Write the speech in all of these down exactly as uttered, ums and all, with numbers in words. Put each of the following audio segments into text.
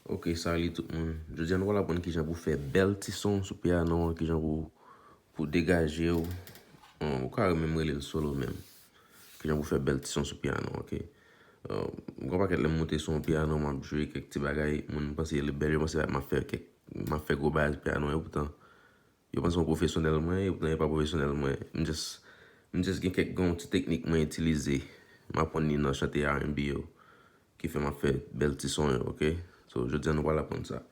Ok, salut tout moun. Jodi a nou pral aprann kijan pou fè bèl ti son sou pyano an, kijan pou, pou degaje w. Bon, ou ka menm rele l solo menm. Kijan pou fè bèl ti son sou pyano, ok? Euh, gon pakèt lè m moute sou yon pyano, m ap jwe kèk ti bagay, moun panse li bèl, yo panse m ap fè kèk, m ap fè gwo bagay sou pyano, epoutan, yo panse m pwofesyonèl mwen, epoutan e pa pwofesyonèl mwen. M just, m just gen kèk, gen yon ti teknik mwen itilize. M aprann li nan chante R and B yo, ki fè m ap fè bèl ti son yo, ok? So, jodi a nou pral aprann sa.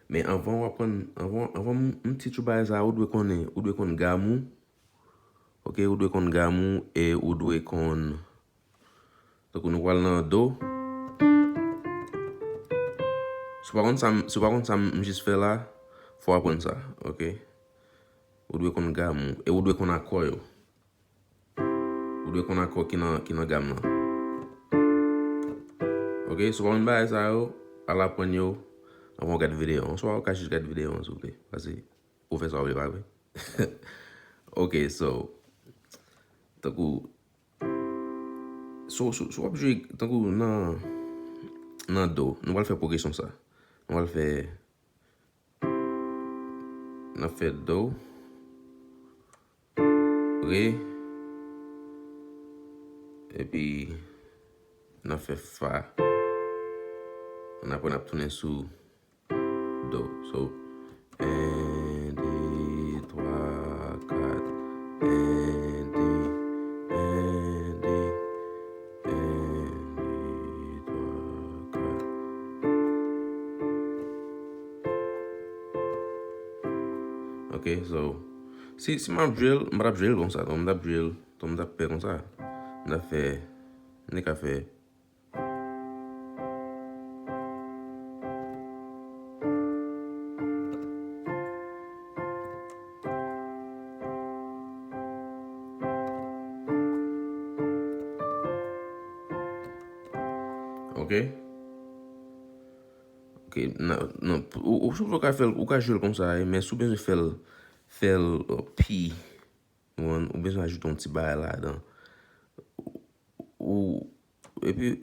Men anvan w aprann, anvan, anvan m, m teach ou bagay sa, ou dwe konnen, ou dwe konn gam ou, ok? Ou dwe konn gam ou e ou dwe konn, tankou nou pral nan do. Si w pa konn sa m, si w pa konn sa m, m jis fè la, fò w aprann sa, ok? Ou dwe konn gam ou e ou dwe konn akò yo. Ou dwe konn akò ki nan, ki nan gam nan. Ok, si w pa konn bagay sa yo, al aprann yo anvan w gad videyo an. Oswa ou ka jis gad videyo an, souple. Paske ou fè sa w vle, pa vre? Ok, so, tankou, so, so, so w ap jwe, tankou nan, nan do, nou pral fè pwogresyon sa. Nou pral fè, n ap fè do, re, epi n ap fè fa. Ann apre n ap tounen sou do. So, en, de, twa, kat. En, de, en, de, en, de, twa, kat. Ok, so, si, si m ap jwe l, m pa t ap jwe l konsa, non, m t ap jwe l, ton m t ap fè konsa. M t ap fè, m te ka fè. Ok? Ok, nan, nan, ou, ou, ou ka fè l, ou ka jwe l konsa, men si w bezwen fè l, fè l, euh, pi, ou konprann, ou bezwen ajoute yon ti bagay ladan. Ou, epi,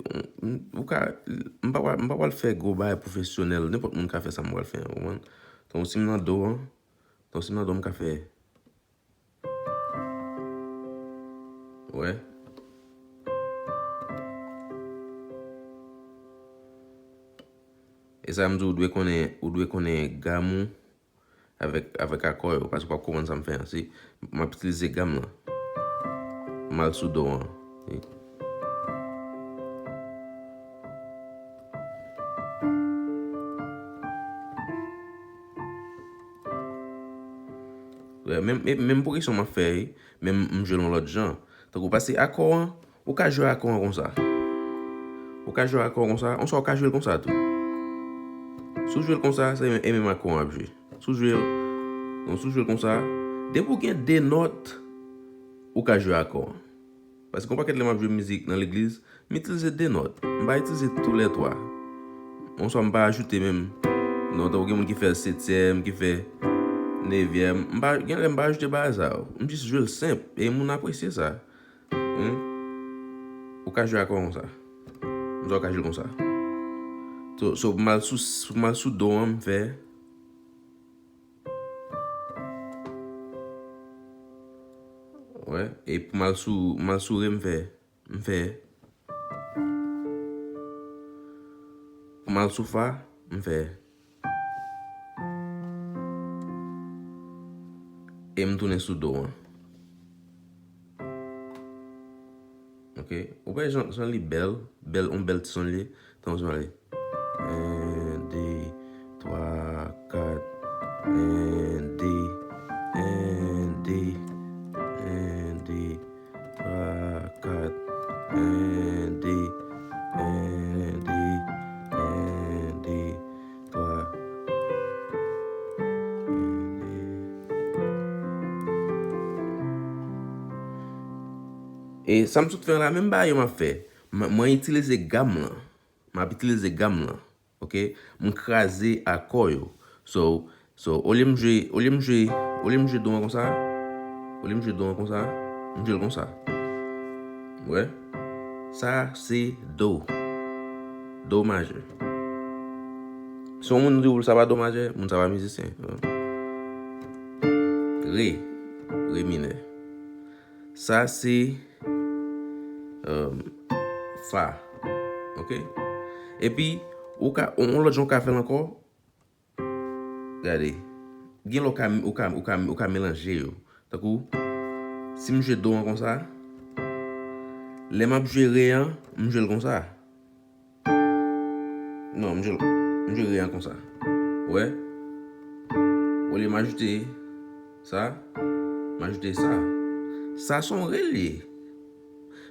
ou, ou ka, m pa pral, m pa pral fè gwo bagay pwofesyonèl, nenpòt moun ka fè sa m pral fè an, ou konprann? Tankou si m nan do an, tankou si m nan do, m ka fè. Wè. E sa m di w, ou dwe konnen, ou dwe konnen gam ou avèk, avèk akò yo, paske w p ap konprann sa m fè an. Si m ap itilize gam lan, m al sou do an. Wè, menm, e, menm pwogresyon m ap fè, wi, men m, m jwe l yon lòt jan. Tankou pase akò an, ou ka jwe akò an konsa. Ou ka jwe akò an konsa, oswa ou ka jwe l konsa tou. Si w jwe l konsa, se menm, e menm akò an ap jwe. Si w jwe l, non, si w jwe l konsa, depi w gen de nòt, ou ka jwe akò an. Paske yon pakèt lè m ap jwe mizik nan legliz, m itilize de nòt. M pa itilize toulètwa. Oswa m pa ajoute menm. Non, tankou gen moun ki fè setyèm, ki fè nevyèm. M pa, gen lè m pa ajoute bagay sa yo. M jis jwe l senp. E moun apresye sa. Wi. Ou ka jwe akò konsa. M di w ka jwe l konsa. So, so, pou m al sou, pou m al sou do an, m fè. Wè, e pou m al sou, m al sou re, m fè, m fè. Pou m al sou fa, m fè. E m tounen sou do an. Ok? Ou wè jan, jan li bèl, bèl, yon bèl ti son li ye. Tankou si m ale. En, de, twa, kat. En, de, en, de, en, de, twa, kat. En, de, en, de, en, de, twa. E sa m sot fè la, menm bagay yo m ap fè. M, mwen itilize gam lan. M ap itilize gam lan. Ok? M kraze akò yo. So, so, olye m jwe, olye m jwe, olye m jwe do an konsa, olye m jwe do an konsa, m jwe l konsa. Wè? Sa se do. Do majè. Si yon moun di w sa pa do majè, moun sa pa mizisyen. Re, re minè. Sa se um, fa. Ok? Epi, ou ka, yon lòt jan ou ka fè l ankò, gade. Gen lè ou ka, ou ka, ou ka, ou ka melanje yo. Tankou, si m jwe do an konsa, lè m ap jwe re an, m jwe l konsa. Non, m jwe, m jwe re an konsa. Ou wè? Olye m ajoute sa, m ajoute sa. Sa se yon re l ye.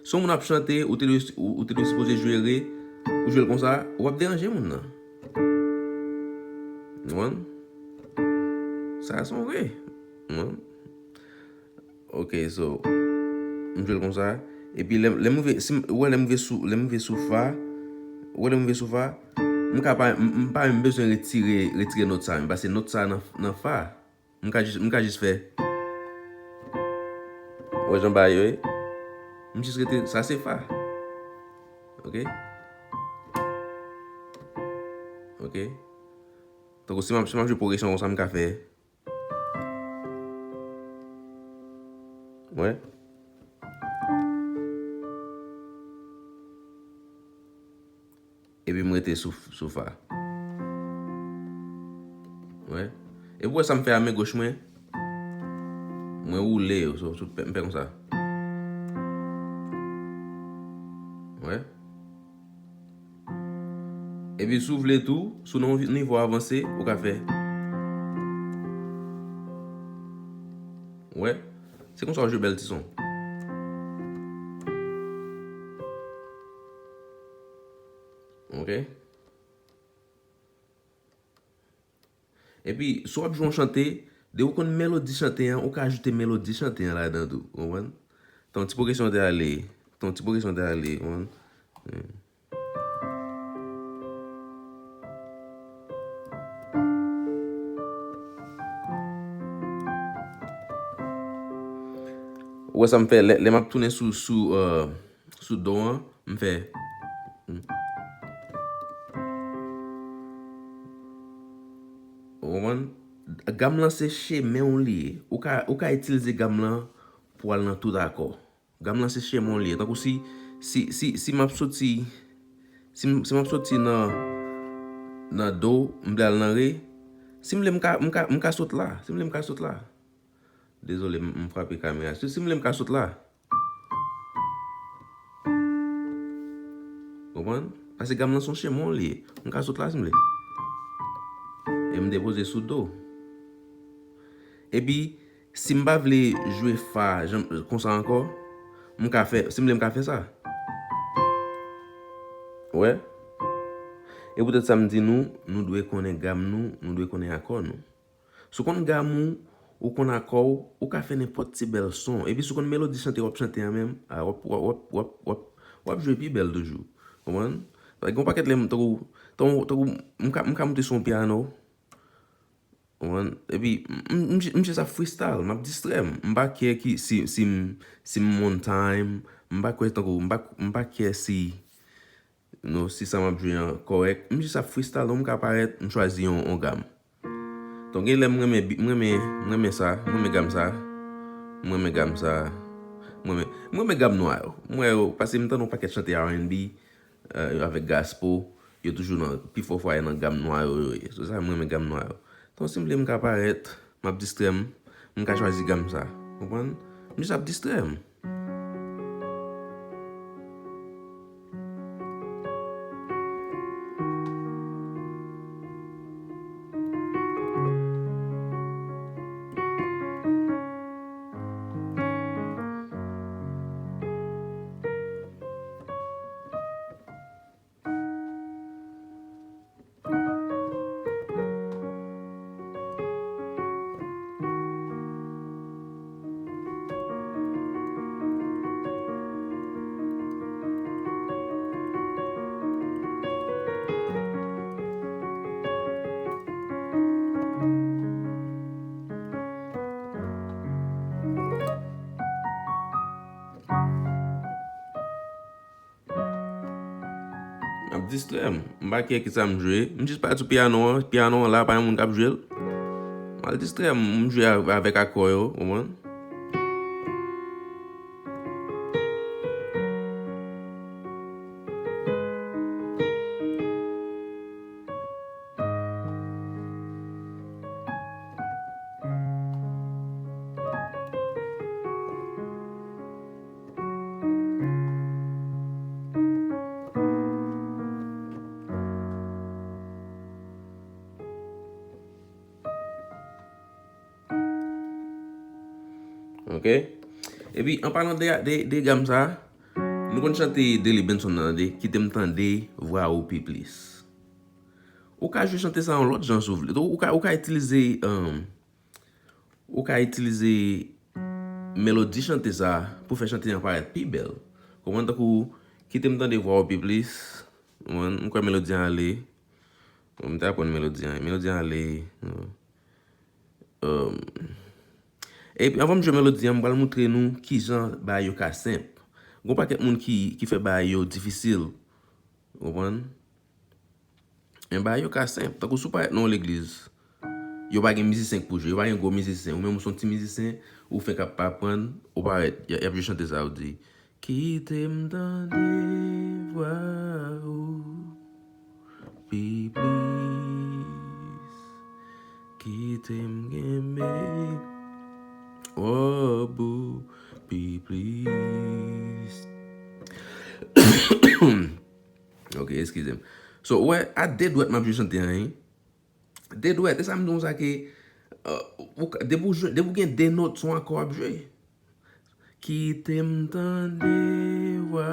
Si yon moun ap chante, ou te dwe, ou, ou te dwe sipoze jwe re, ou jwe l konsa, w ap deranje moun nan. Ou konprann? Sa se yon re. Ou konprann? Ok, so, m jwe l konsa. Epi lè, lè m rive, si m, ou wè lè m rive sou, lè m rive sou fa, ou wè lè m rive sou fa, m ka pa, m, m pa menm bezwen retire, retire nòt sa menm, paske nòt sa nan, nan fa. M ka jis, m ka jis fè. Ou wè jan bagay yo ye? M jis rete, sa se fa. Ok? Ok? Tankou si m ap, si m ap jwe pwogresyon konsa, m ka fè. Wè. Epi m rete sou, sou fa. Wè. Epi w wè sa m fè a men goch mwen? Mwen woule yo, so, so, m fè konsa. Wè. Epi si w vle tou, si w nan yon nivo avanse, ou ka fè. Ou wè? Se konsa w jwe bèl ti son. Ok? Epi, si w ap jwe yon chante, depi w konn melodi chante an, ou ka ajoute melodi chante an ladan tou. Ou konprann? Tan ti pwogresyon te ale, tan ti pwogresyon te ale, ou konprann? Ou wè sa m fè lè, lè m ap tounen sou, sou, euh, sou do an, m fè. Ou konprann? Gam lan se chemen w li ye. Ou ka, ou ka itilize gam lan pou al nan tout akò. Gam lan se chemen w li ye. Tankou si, si, si, si m ap soti, si m, si m ap soti nan, nan do, m vle al nan re, si m vle m ka, m ka, m ka sot la. Si m vle m ka sot la. Dezole, m, m frape kamera. Si, si m vle m ka sot la. Konprann? Paske gam lan se yon chemen li ye. M ka sot la si m vle. E m depoze sou do. Epi, si m pa vle jwe fa jan, konsa ankò, m ka fè, si m vle m ka fè sa. Ou wè? E poutèt sa m di nou, nou dwe konnen gam nou, nou dwe konnen akò nou. Si w konn gam ou, ou konn akò w, ou ka fè nenpòt ti bèl son. Epi si w konn melodi chante w ap chante an menm, a, w ap, w ap, w ap, w ap, w ap, w ap jwe pi bèl toujou. Konprann? Paske gen yon pakèt lè m, tankou, tankou, tankou, m ka, m ka moute sou yon pyano. Konprann? Epi, m, m, m, m jis ap freestyle, m ap distrè m. M pa care ki, si, si m, si m on time, m pa kwè tankou, m pa, m pa care si, no, si sa m ap jwe an kòrèk. M jis ap freestyle, donk m ka parèt, m chwazi yon, yon gam. Donk, gen lè m renmen bi-, m renmen, m renmen sa, m renmen gam sa. M renmen gam sa. M renmen, m renmen gam nwa yo. M wè yo, paske m tande yon pakèt chante R and B, euh, avèk gospel, yo toujou nan, pi fò fwa nan gam nwa yo, yo ye. Se sa, m renmen gam nwa yo. Donk, si m vle, m ka parèt, m ap distrè m, m ka chwazi gam sa. Konprann? M jis ap distrè m. distrè m. M pa konnen kisa m jwe. M jis pale sou pyano an. Pyano an la, pa gen moun k ap jwe l. M al distrè m, m jwe a- avèk akò yo, w konprann? Ok. Epi, an palan de, de, de gam sa, nou konn chante Delly Benson nan, de Kite m tande vwa ou pi plis. Ou ka jwe chante sa yon lòt jan si w vle. Ou ka, ou ka itilize, um, ou ka itilize melodi chante sa pou fè chante an parèt pi bèl. Konprann? Tankou, Kite m tande vwa ou pi plis. Konprann? M kwè melodi an ale. Bon, m te aprann melodi an. Melodi an ale. Um, epi, anvan m jwe melodi an, m pral moutre nou kijan bagay yo ka senp. Gon pakèt moun ki, ki fè bagay yo difisil. Ou konprann? Men bagay yo ka senp. Tankou si w parèt nan yon legliz, yo pa gen mizisyen k pou jwe, yo pa gen gwo mizisyen. Ou menm ou se yon ti mizisyen, ou fenk ap aprann, ou parèt, y, y ap jwe chante sa, ou di, Kite m tande vwa ou pi plis. Kite m kenbe wòb ou pi plis. Ok, eskize m. So, ou wè, a de dwèt m ap jwe chante an, wi. De dwèt, e sa m di w sa ke, uh, ou ka- depi w jwe- depi w gen de nòt, se yon akò w ap jwe. Kite m tande vwa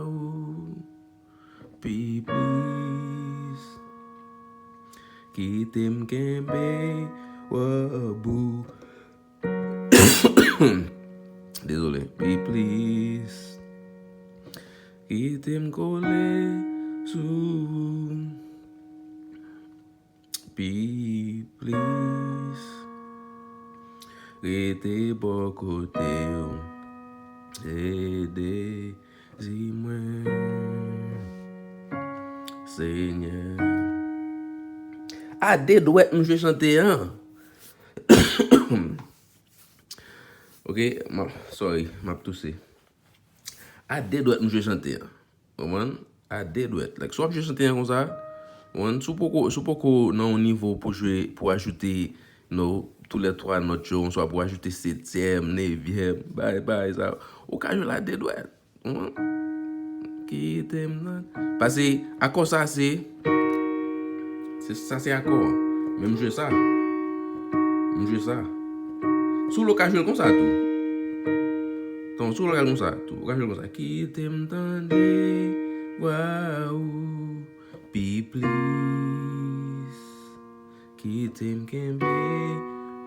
ou pi plis. Kite m kenbe wòb ou. Dezole. Pi plis. Kite m kole sou ou. Pi plis. Rete bò kote w. Se dezi mwen. Senyè. A de dwèt m jwe chante an. Ok, m ap, sorry, m ap touse. A de dwèt m jwe chante an. Konprann? A de dwèt. Like, si w ap jwe chante an konsa, konprann? Si w poko, si w poko nan yon nivo pou jwe, pou ajoute, you know, tou lè twa nòt yo, oswa pou ajoute setyèm, nevyèm, bagay, bagay sa, ou ka jwe l a de dwèt. Konprann? Kite m nan. Paske akò sa se, se, sa se akò an. Men m jwe sa. M jwe sa. Si w vle w ka jwe l konsa tou. Ton, si w vle w ka jwe l konsa tou. Ou ka jwe l konsa. Kite m tande vwa ou pi plis. Kite m kenbe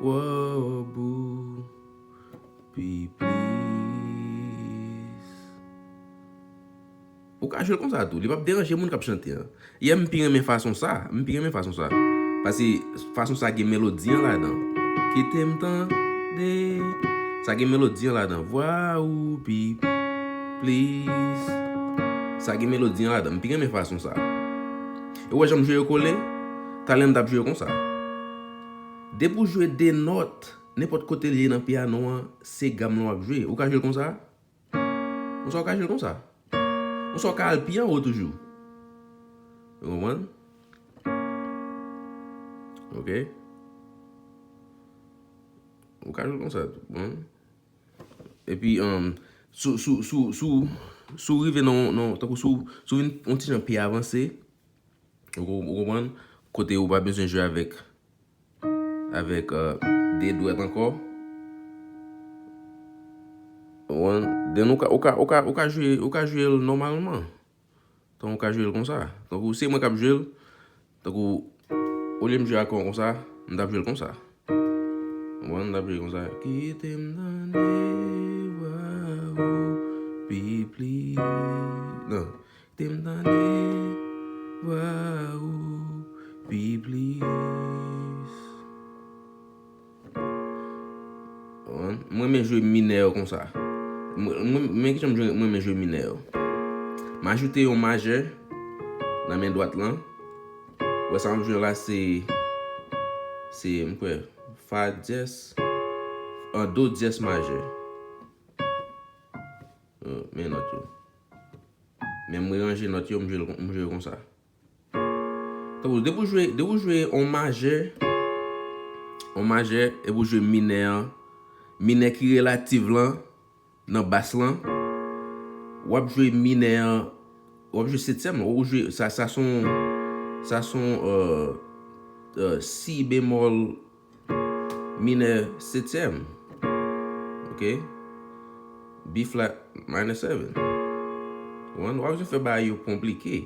wòb ou pi plis. Ou ka jwe l konsa tou. Li p ap deranje moun k ap chante an. Yè m pi renmen fason sa. M pi renmen fason sa. Paske fason sa gen melodi an ladan. Kite m tande. Sa gen melodi an ladan. Vwa ou pi plis. Sa gen melodi an ladan. M pi renmen fason sa. E w wè jan m jwe yo kole? Talè m t ap jwe yo konsa. Depi w jwe de nòt, nenpòt kote l ye nan pyano an, se gam lan w ap jwe. Ou ka jwe l konsa? Konsa w ka jwe l konsa? Konsa w ka al pi anwo toujou? Ou konprann? Ok. Ou ka jwe l konsa tou. Bon. Epi, um, sou, sou, sou, sou, si w rive nan, nan, tankou si w, si w vin yon ti jan pi avanse, ou, ou konprann? Kote ou pa bezwen jwe avèk, avèk, uh, de dwèt ankò. Ou konprann? Then ou ka, ou ka, ou ka, ou ka jwe, ou ka jwe l nòmalman. Tan ou ka jwe l konsa. Tankou se mwen k ap jwe l, tankou, olye m jwe akò konsa, m t ap jwe l konsa. Ou konprann? M t ap jwe l konsa. Kite m tande vwa ou pi plis. Non. Kite m tande vwa ou pi plis. Konprann? Mwen renmen jwe minè yo konsa. Mwen, mwen, men kijan m jwe, mwen renmen jwe minè yo. M ajoute yon majè. nan men dwat lan. Ou wè sa m ap jwe la, se, se, m kwè, fa dyès, an do dyès majè. Euh, men nòt yo. Men m ranje nòt yo, m jwe l kon- m jwe l konsa. Tankou, depi w jwe, depi w jwe on majè, on majè, epi w jwe minè an, minè ki relatif lan, nan bas lan, w ap jwe minè an, w ap jwe setyèm lan, ou jwe, sa, sa se on, sa se on, euh, euh, si bemòl minè setyèm. Ok? B flat minor seven. Ou konprann? W ap jis fè bagay yo konplike.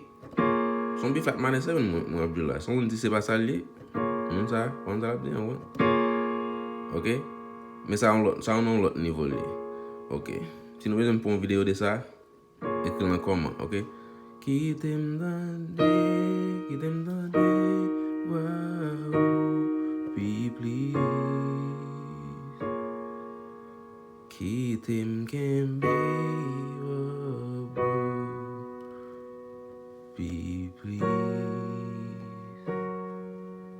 Se on B flat minor seven mwen, mwen ap jwe la. Si yon moun di se pa sa l ye, moun sa, konn sa l ap di an, ou konprann? Ok? Men sa yon lòt, sa yon lòt nivo li ye. Ok. Si nou bezwen m fè yon videyo de sa, ekri l nan kòman, ok? Kite m tande, kite m tande vwa ou pi plis. Kite m kenbe vwa ou pi plis.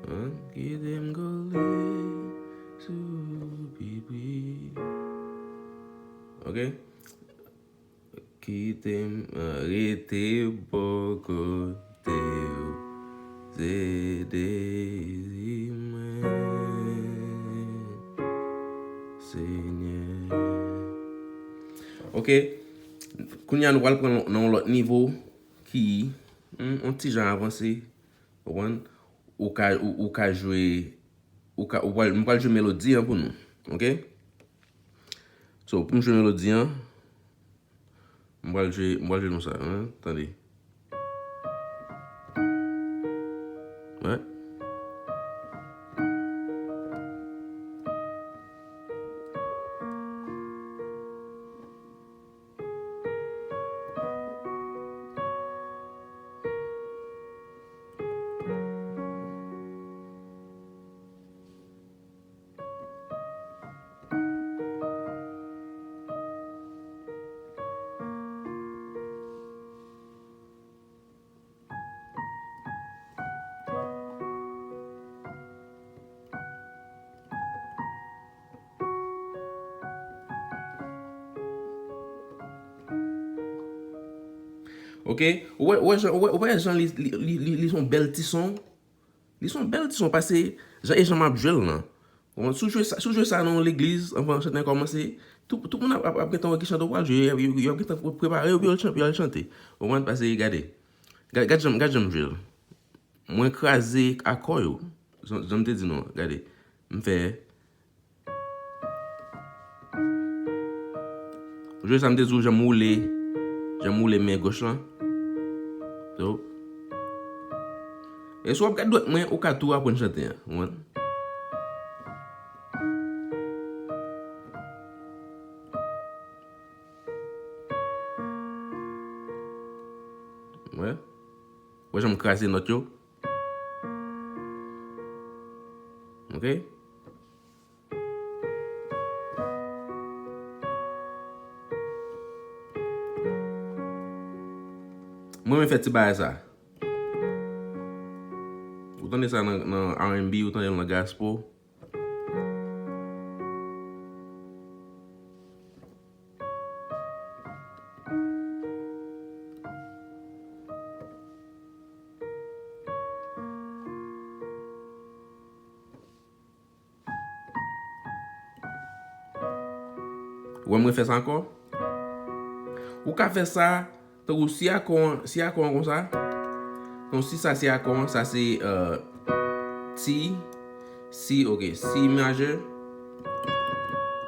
Hein? Kite m kole sou ou pi plis. Ok? Kite m, ah, rete bò kote w, se dezi mwen, Senyè. Ok, kounye a nou pral pran nan yon lòt nivo ki, hmm, yon ti jan avanse, ou konprann? Ou ka, ou, ou ka jwe, ou ka, ou pral, m pral jwe melodi an pou nou, ok? So, pou m jwe melodi an, M pral jwe, m pral jwe nou sa, hein? Tande. Wè. Ok, ou wè, ou wè jan, ou wè, ou wè jan li, li, li, li, li son bèl ti son. Li son bèl ti son pase jan e jan m ap jwe l lan. Ou konprann? Si w jwe sa, si w jwe sa nan yon legliz, anvan chante a kòmanse, tout, tout moun ap, ap, ap gentan wè ki chante w pral jwe, y ap, y ap gentan pre- prepare yo pou yo al chan- pou yo al chante. Ou konprann? Pase gade. Gade, gade jan, gade jan m jwe l. Mwen kraze akò yo. Jan, jan m te di nou an, gade. M fè Jwe sa m te di w, jan m woule, jan m woule men goch lan. So, e si w ap gad dwèt mwen, ou ka tou aprann chante an, ou konprann? Wè. Wè jan m kraze nòt yo. Ok? Mwen renmen fè ti bagay sa. Ou tande sa nan, nan R and B, ou tande l nan gospel. Ou wè mwen fè sa ankò? Ou ka fè sa, tankou si akò an, si akò an konsa, tankou si sa se akò an, sa se, euh, ti, si, ok, si majè.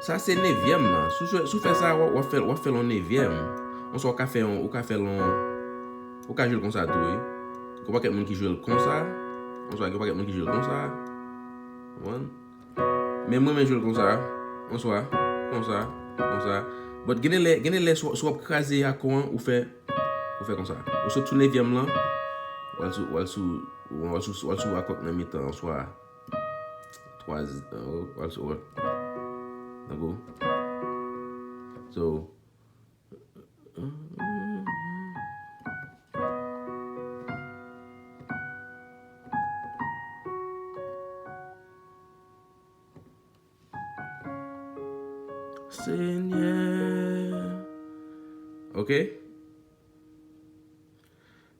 Sa se nevyèm lan. Si w, si w fè sa, w ap, w ap fè, w ap fè l yon nevyèm. Oswa w ka fè yon, ou ka fè l yon, ou ka jwe l konsa tou, wi. Gen yon pakèt moun ki jwe l konsa. Oswa gen yon pakèt moun ki jwe l konsa. Ou konprann? Men mwen, mwen jwe l konsa, oswa, konsa, konsa. But gen de lè, gen de lè, si w, si w ap kraze akò an, ou fè, ou fè konsa. Ou sot sou nevyèm lan, w al sou, w al sou, w al sou, w al sou akò k nan mitan, oswa twa, w al sou, w al, tankou. So, Senyè. Ok?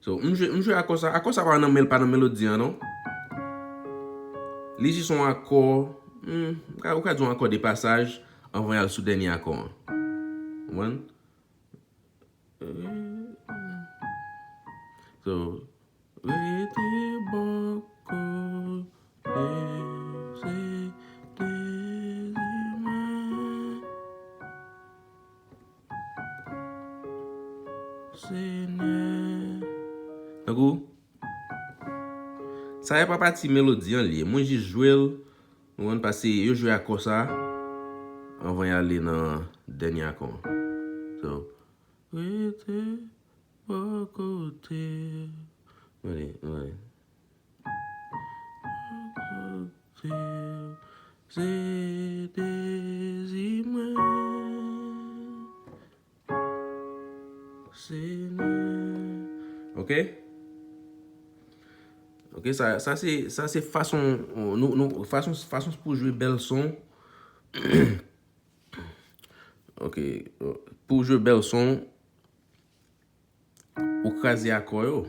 So, m jwe, m jwe akò sa. Akò sa pa nan mel, pa nan melodi an, non. Li jis yon akò, hmm, ou ka, ou ka di yon akò de pasaj anvan y al sou dènye akò an. Ou konprann? So, rete bò kote se dezi mwen. Senyè. Tankou, sa e pa pati melodi an li ye. Mwen jis jwe l, ou konprann, paske yo jwe akò sa anvan y ale nan dènye akò an. So, rete bò kote. Gade, gade. Bò kote, se dezi mwen. Senyè. Ok? Ok, sa, sa se, sa se fason, nou, nou, fason, fason pou jwe bèl son. Ok, pou jwe bèl son, ou kraze akò yo.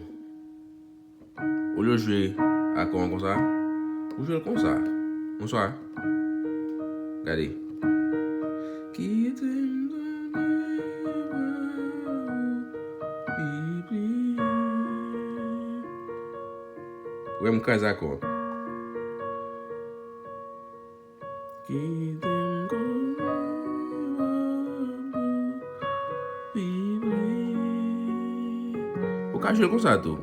Olye w jwe akò an konsa, ou jwe l konsa. Bonswa. Gade. Kite m tande vwa ou pi plis. Ou wè m kraze akò. Kite m konnen w ap pi plis. Ou ka jwe l konsa tou.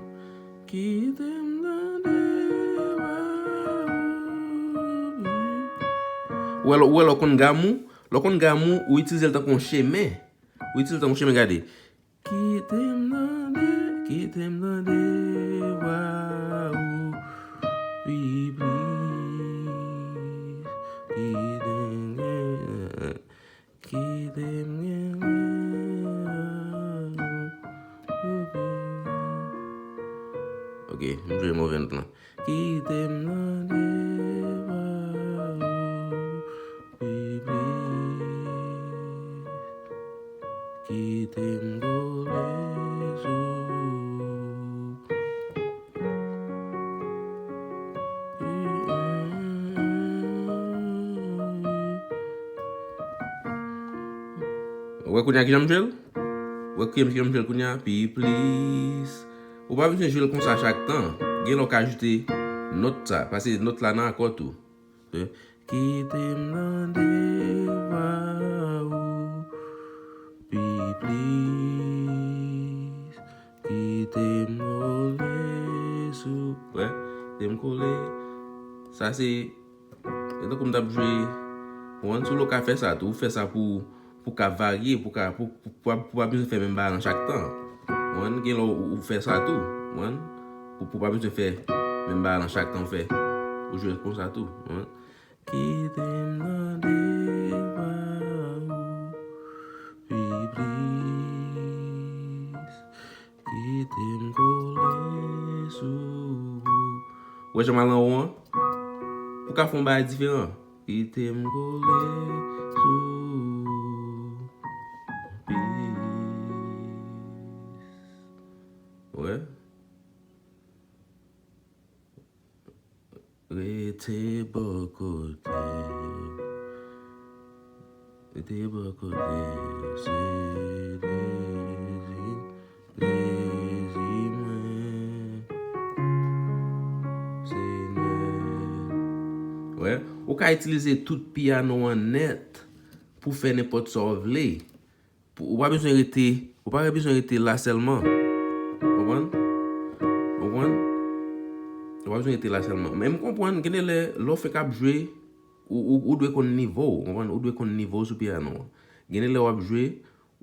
Kite m tande w ap pi plis. Ou wè lè, ou wè lè w konn gam ou, lè w konn gam ou, ou itilize l tankou yon chemen. Ou itilize l tankou yon chemen, gade. Kite m tande, kite m tande vwa ou pi plis. Kite m gen, kite m gen vwa ou pi plis. Ok, m jwe move nòt lan. Kite m tande vwa ou pi plis. Kite m kole sou ou. Ou wè kounye a kijan m jwe l? Ou wè kijan m jwe l kounye a? Pi plis. Ou pa bezwen jwe l konsa chak tan. Gen lè w ka ajoute nòt sa, paske nòt la nan akò tou. Kite m tande vwa ou pi plis. Kite m kole sou, wè, kite m kole. Sa se, se tankou m t ap jwe. Ou konprann, si w ka fè sa tou, ou fè sa pou, pou ka varye, pou ka, pou, pou, pou, pou pa bezwen fè menm bagay lan chak tan. Ou konprann, gen lè ou, ou fè sa tou, ou konprann, pou, pou pa bezwen fè menm bagay lan chak tan ou fè. Ou jwe konsa tou, ou konprann. Kite m tande vwa ou pi plis. Kite m kole sou ou. Ou wè jan m al anwo an? Ou ka fè yon bagay diferan. Kite m kole sou ou. Plis. Ou wè? Rete bò kote. Rete bò kote. Se dezi, dezi mwen. Senyè. Wè, ou ka itilize tout pyano an nèt pou fè nenpòt sa w vle. Pou, ou pa bezwen rete, ou pa bezwen rete la sèlman. Ou konprann? Ou konprann? Ou pa bezwen rete la sèlman. Men m konprann, gen de lè, lè w fèk ap jwe, ou, ou, ou dwe konn nivo w, ou konprann? Ou dwe konn nivo w sou pyano an. Gen de lè w ap jwe,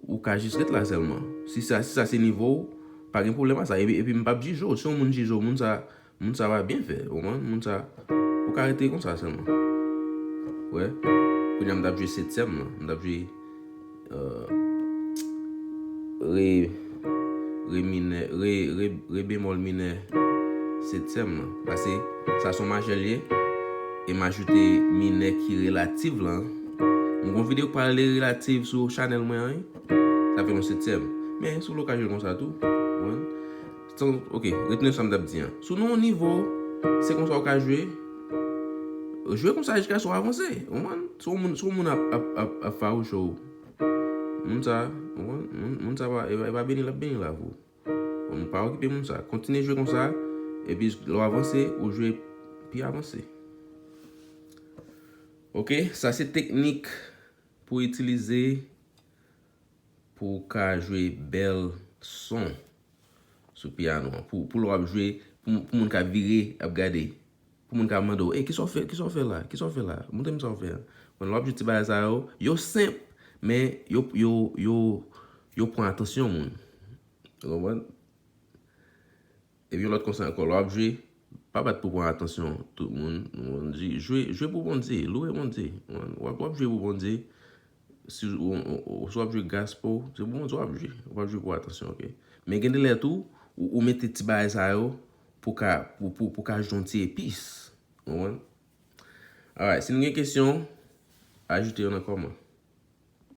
ou ka jis ret la sèlman. Si sa, si sa se nivo w, pa gen pwoblèm a sa. Epi, epi m p ap jije w. Si yon moun jije w, moun sa, moun sa pa byen fè, ou konprann? Moun sa, ou ka rete konsa sèlman. Wè, kounye a m t ap jwe setyèm lan, m t ap jwe, euh, re, re minè, re, re, re bemòl minè setyèm lan. Paske sa se yon majè l ye, e m ajoute minè ki relatif lan, M gon videyo k pral rele relative sou chanèl mwen an, wi. Sa fè yon setyèm. Men, si w vle w ka jwe l konsa tou, ou konprann? San, ok, retene sa m t ap di an. Si w nan yon nivo, se konsa w ka jwe. Jwe konsa jiskaske w avanse, ou konprann? Si yon moun, si yon moun ap, ap, ap, ap fawouche w, moun sa, ou konprann? Moun, moun sa pa, e pa, e pa beni l ap beni l avè w. Bon, pa okipe moun sa. Kontinye jwe konsa. Epi lè w avanse, ou jwe pi avanse. Ok, sa se teknik pou itilize pou w ka jwe bèl son sou pyano an. Pou, pou lè w ap jwe, pou, pou moun ka vire, ap gade. Pou moun ka mande w, "Ey, kisa w fè, kisa w fè la? Kisa w fè la? Montre m sa w fè a." Bon, lè w ap jwe ti bagay sa yo, yo senp, men yo, yo, yo, yo pran atansyon moun. Ou konprann? Epi yon lòt konsèy ankò, lè w ap jwe, pa bat pou pran atansyon tout moun. Ou konprann? Di, jwe, jwe pou Bondye, louwe Bondye. Ou konprann? W ap, w ap jwe pou Bondye. Si w, w, w, si w ap jwe gospel, se pou Bondye w ap jwe. Ou p ap jwe pou atansyon, ok? Men gen de lè tou, ou, ou mete ti bagay sa yo pou ka, pou, pou, pou ka ajoute yon ti epis. Ou konprann? Alright, si nou gen kesyon, ajoute yo nan kòman.